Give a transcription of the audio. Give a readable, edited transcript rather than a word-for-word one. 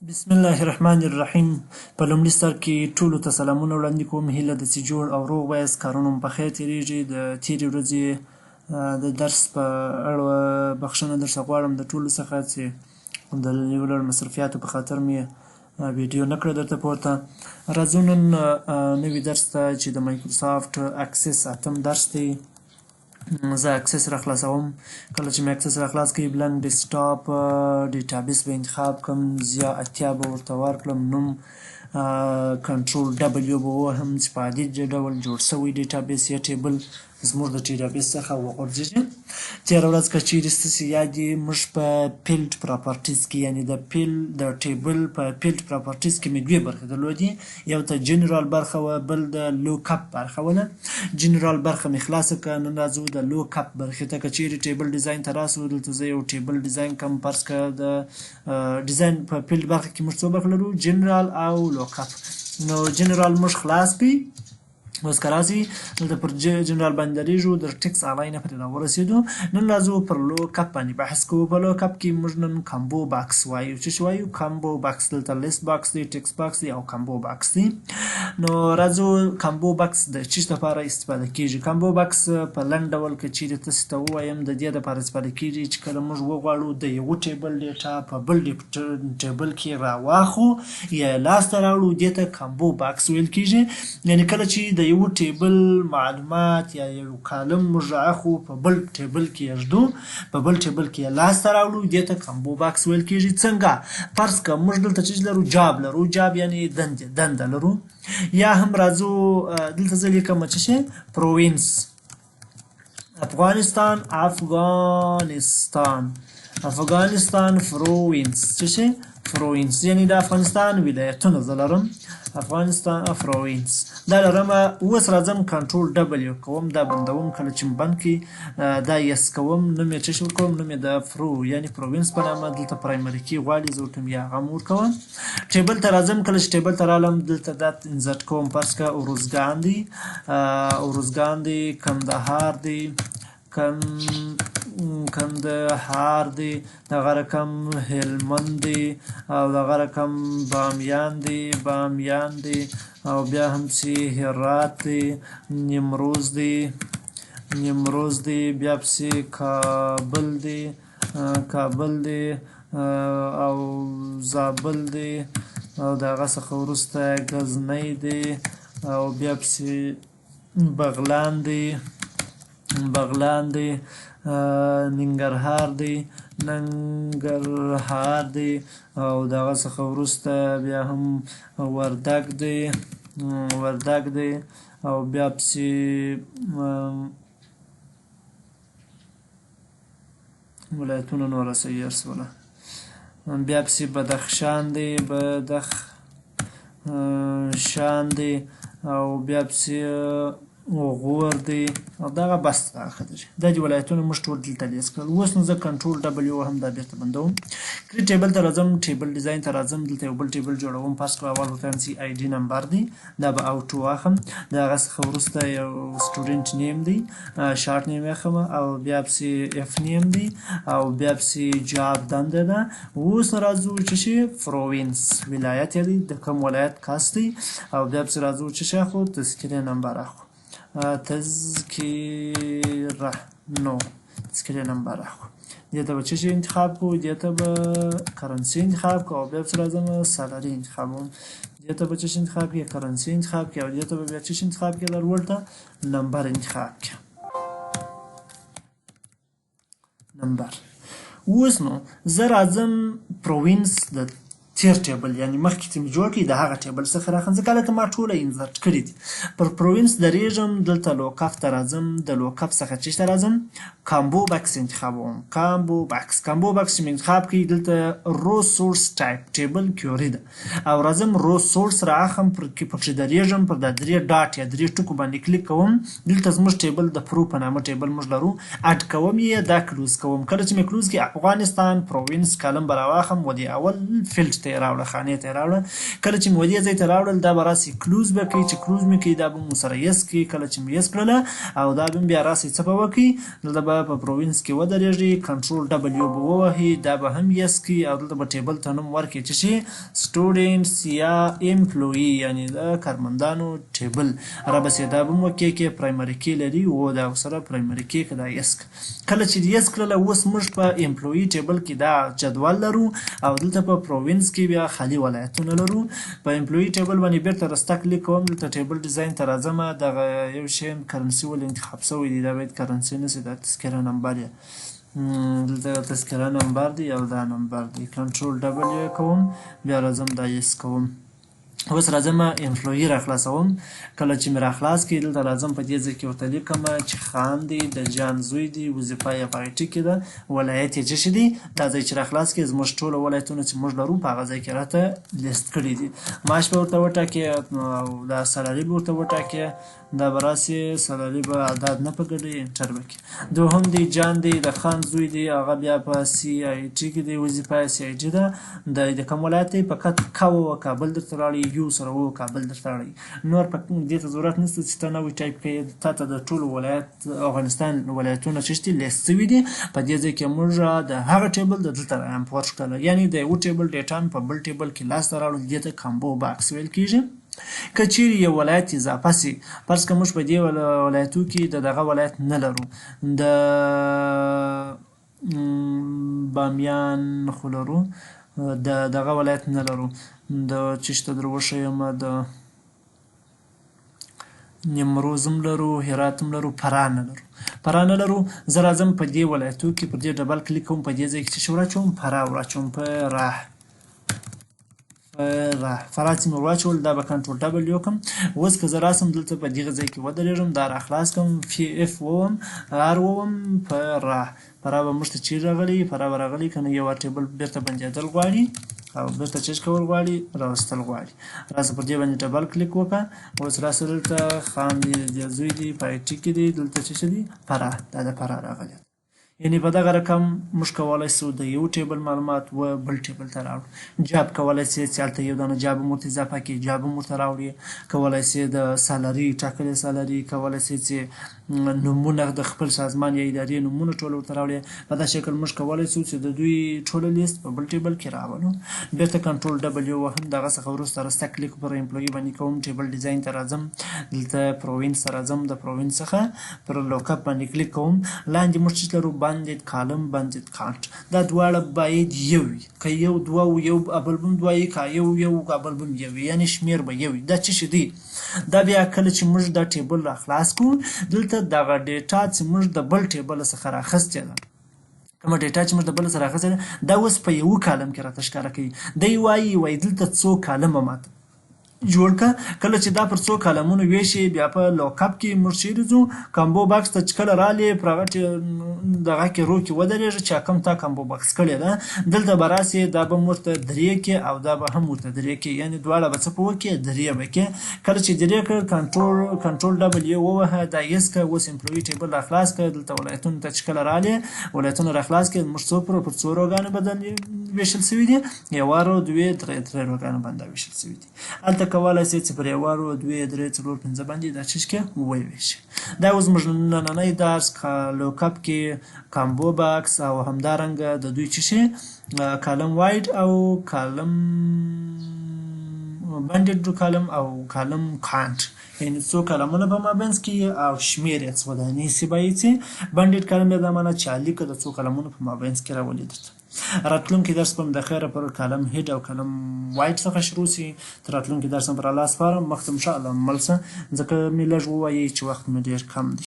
بسم الله الرحمن الرحیم په لومړي سر کې ټولو ته سلامونه وړاندې کوم. هیله ده چې جوړ او روغ وایاست، کارونه مو په خیر تېرېږي. د تېرې ورځې د درس په اړه بخښنه درڅخه غواړم د ټولو څخه چې د یو لړ مصروفیاتو په خاطر مې ویډیو نه کړه درته پورته. راځو نن نوي درس ته چې د مایکروسافټ اکسس اتم درس دی. زه اکسس را خلاصوم. کله چې مې اکسس را خلاص کړي، بلنک ډیسکټاپ ډیټابیس به انتخاب کړم، زیا 80 به ورته ورکړم، نوم کنټرول ډبلیو به ووهم چې په عادي ډول جوړ شوی ډیټابیس یا ټیبل زموږ د ډیټابیس څخه وغورځېږي. تېره ورځ که چیرې ستاسې یاد وي، موږ په فیلډ پراپرټیز کې، یعنې د فیلډ د ټیبل په فیلډ پراپرټیز کې مې دوې برخې درلودې، یو ته جنرال برخه وه، بل د لوک اپ برخه وله. جنرال برخه مې خلاصه کړه، نن راځو د لوک اپ برخې ته. که چیرې ټیبل ډیزاین ته راسو، دلته زه یو ټیبل ډیزاین کوم. فرض که د ډیزاین په فیلډ برخه کې موږ څو برخې لرو، جنرال او لوک اپ. نو جنرال موږ خلاص کړي. اوس که راسي دلته پر جنرال باندې درېږو، در ټیکس آلاین نه پرې راورسېدو. نن راځو پر لوک اپ باندې بحث کوو. په لوک اپ کې موږ نن کمبو باکس وایو. څه شي وایو؟ کمبو باکس. دلته لیست باکس دی، ټیکس باکس دی او کمبو باکس دی. نو راځو کمبو باکس د چیش لپاره استفاده کیږي. کمبو باکس په لنډ ډول که چیرې تاسو ته ووایم، د دې لپاره استفاده کیږي چې کله موږ وغواړو د یو ټیبل ډیټا په بل ټیبل کې راواخو یا لاسته راوړو، دې ته کمبو باکس ویل کیږي. یعنی کله چې د یو ټیبل معلومات یا یو کالم موږ راخو په بل ټیبل کې ږدو، په بل ټیبل کې لاسته راوړو، دې ته کمبو باکس ویل کیږي. څنګه؟ فرض که موږ دلته چې لرو، جاب لرو، جاب یعنی دنده لرو. یا هم راځو دلته زه لیکم چې شي پروینس افغانستان، افغانستان، افغانستان پروینس، څه شي پروینس، یعنی د افغانستان ولایتونه زه لرم، افغانستان پروینس دا لرم. اوس راځم کنټرول ډبلیو کوم، دا بندوم. کله چې بند کړي دا یس کوم، نوم یې څه شي ورکوم؟ نوم یې د فرو یعنی پروینس په نامه. دلته پرایمري کې غواړي، زه ورته یا هغه هم ورکوم. ټیبل ته راځم. کله چې ټیبل ته رالم، دلته دا انزرټ کوم. فرض که ارزګان دی، ارزګان دی، کندهار دی، کندهار دی، دغه رقم هلمند دی او دغه رقم بامیان دی، بامیان دی او بیا هم چې هرات دی، نیمروز دی، نیمروز دی، بیا پسې کابل دی، کابل دی او زابل دی او د هغه څخه وروسته غزنی دی او بیا پسې بغلان دی، بغلان دی، ننګرهار دی، ننګرهار دی او د هغه څخه وروسته بیا هم وردګ دی، وردګ دی او بیا پسې ولایتونه نور صحیح سوله، بیا پسې بدخشان دی، بدخشان دی او بیا پسې غور دی او دغه بس دغه ښه دی. دا دي ولایتونه موږ ټول دلته لیست کړل. اوس نو زه کنټرول ډبلیو هم دا بیرته بندوم. کریټ ټیبل ته راځم، ټیبل ډیزاین ته راځم، دلته یو بل ټیبل جوړوم. فرض کړه اول ورته وایم چې آی ډي نمبر دی، دا به اوټو واخم. د هغه څخه وروسته یو سټوډنټ نیم دی، شارټ نیم یې اخم او بیا پسې اف نیم دی او بیا پسې جاب دنده ده. اوس نو راځو چې شي پروینس ولایت یې دی، د کوم ولایت کس دی او بیا پسې راځو چې شي اخو تذکرې نمبر اخو، تذکره نو تذکرې نمبر اخو. دې ته به څه شي انتخاب کړو؟ دې ته به کرنسي انتخاب کړو او بیا پسې راځم سالري انتخابوم. دې ته به څه شي انتخاب کړي؟ کرنسي انتخاب کړي او دې ته به بیا څه شي انتخاب کړي؟ ورته نمبر انتخاب کړي، نمبر. اوس نو زه راځم پروینس د تیر ټیبل، یعنی مخکې چې مې جوړ کړي د هغه ټیبل څخه راخم، ځکه هلته ما ټوله انزرټ کړي دي. پر پروینس درېږم، دلته لوکاف ته راځم، د لوکاف څخه چېرته ته راځم؟ کامبو باکس انتخابوم. کامبو باکس، کامبو باکس چې مې انتخاب کړي، دلته رو سورس ټایپ ټیبل کیوري ده او راځم رو سورس راخم، پر کې پکښې درېږم، پر دا درې ډاټ یا درې ټکو باندې کلیک کوم. دلته زموږ ټیبل د پرو په نامه ټیبل موږ لرو، اډ کوم یې، دا کلوز کوم. کله چې مې کلوز کړي، افغانستان پروینس کالم به راواخم و دې اول فیلډ ته ته یې راوړه، خانې ته یې راوړه. کله چې مې ودې ځای ته راوړل، دا به راسي close به کوي. چې close مې کوي، دا به مو سره yes کوي. کله چې مې yes کړله او دا به بیا راسي څه به وکړي، دلته به په province کې ودرېږي، control W به ووهي، دا به هم yes کوي او دلته به table ته نوم ورکړي چې شي students یا employee، یعنی د کارمندانو table. رابسې دا به هم okay کې primary key لري او دا سره primary key که دا yes. کله چې yes کړله، اوس موږ په employee table کې دا جدول لرو او دلته په province کې بیا خالي ولایتونه لرو. په employee table باندې بیرته راسته کلیک کوم، دلته table design ته راځم. دغه یو شی currency ولې انتخاب شوی دی، دا باید currency نه شي، دا تذکره نمبر یې، دلته تذکره نمبر دی او دا نمبر دی. control W کوم، بیا راځم دا yes کوم. اوس راځم employee را خلاصوم. کله چې مې را خلاص کړي، دلته راځم په دې ځای کې ورته لیکم چې خان دی، د جان زوی دی، وظیفه یې په IT کې ده، ولایت یې څه شي دی. دا ځای چې را خلاص کړي، زموږ ټول ولایتونه چې موږ لرو په هغه ځای کې راته لیست کړي دي. معاش به ورته وټاکې او دا salary به ورته وټاکې، دا به راسي salary به عدد نه په ګډوي، enter به کړي. دوهم دی جان دی، د خان زوی دی، هغه بیا په CIT کې دی، وظیفه یې CIT ده، د کوم ولایت دی، فقط که ووه کابل درته راوړي، یو سره ووه کابل درته راوړي. نور په دې ته ضرورت نشته چې ته نوی ټایپ کړې، تا ته د ټولو ولایت افغانستان ولایتونه چې دي لیست شوي دي. په دې ځای کې موږ د هغه table د دلته را import کړل، یعنی د یو table data په بل table کې لاسته راوړل، دې ته combo box ویل کېږي. که چیرې یو ولایت اضافه شي، فرض که موږ په دې ولایتو کې د دغه ولایت نه لرو، د بامیان خو لرو، د دغه ولایت نه لرو، د چې شته در وښیم، د نیمروز هم لرو، هرات هم لرو، فراه نه لرو، فراه نه لرو. زه راځم په دې ولایتو کې پر دې double click کوم، په دې ځای کې چې وراچوم فراه وراچوم، فراه فراه چې مې واچول، دا به control W کړم. اوس که زه راسم دلته په دغه ځای کې ودرېږم، دا را خلاص کړم، فی F ووم، R ووم، فراه. فراه به موږ ته چیرې راغلی؟ فراه به راغلی که نه یو table بیرته بندېدل غواړي او بیرته چیرې کول غواړي، راوستل غواړي. راسه پر دې باندې double click وکړه. اوس راسه دلته خان دی، د زوی دی، په IT کې دی، دلته څه شی دی؟ فراه، دا د فراه راغلی. یعنی په دغه رقم موږ کولی سو د یو table معلومات و بل table ته راوړو. job کولی سي چې هلته یو دانه job هم ورته اضافه کړي، job هم ورته راوړي. کولی سي د salary ټاکلې salary، کولی سي چې نومونه د خپل سازمان یا ادارې نومونه ټول ورته راوړي. په دا شکل موږ کولی سو چې د دوی ټوله لیست په بل table کې راولو. بیرته control W وهم، دغه څخه وروسته راسته کلیک پر employee باندې کوم، table design ته راځم، دلته province ته راځم، د province څخه پر lookup باندې کلیک کوم. لاندې موږ چې لرو banded column، banded count، دا دواړه باید یو وي. که یو دوه و یو بل بم دوه وي، که یو یو بل بم یو وي، یعنی شمېر به یو وي. دا څه شی دی؟ دا بیا کله چې موږ دا table را خلاص کړو، دلته دغه data چې موږ د بل table څخه راخیستې ده، کومه data چې موږ د بل سره راخیستې ده، دا اوس په یو column کې راته ښکاره کوي. دی وایي دلته څو column ماته جوړ که. کله چې دا پر څو column ونو ویشي، بیا په lookup کې موږ چیرې ځو، combo box ته چې کله رالې، پر هغه دغه کې row کې ودرېږي چې کوم تا combo box کړې ده، دلته به راسي، دا به هم ورته درې کې او دا به هم ورته درې کې، یعنې دواړه به څه په وکړي، درې به کې. کله چې درې کړ، control W ووهه، دا yes که. اوس employee table را خلاص که، دلته ولایتونو ته چې کله رالې، ولایتونه را خلاص کړي، موږ څو پر څو row ګانو بدل ویشل شوي دي، یوه row، دوې، درې، درې row ګانو باندې ویشل شوي دي. هلته کولی شئ چې پر یوه row، دوې، درې، څلور، پنځه باندې دا چیز کې وویشي. دا اوس زموږ نننی درس lookup کې combo box او همدارنګه د دوی چې شي column wide او column banded column او column count، یعنی څو column ونه په مابینځ کې او شمېر یې څو دانې سي باید چې banded column بیا دا معنا چې الیکه د څو column ونو په مابینځ کې راولي. درته راتلونکي درس به د خیره پر column head او column wide څخه شروع سي. تر راتلونکي درس پر الله سپارم. مخته ان شاء الله مل سه، ځکه مې لږ ووایي چې وخت مې ډېر کم دی.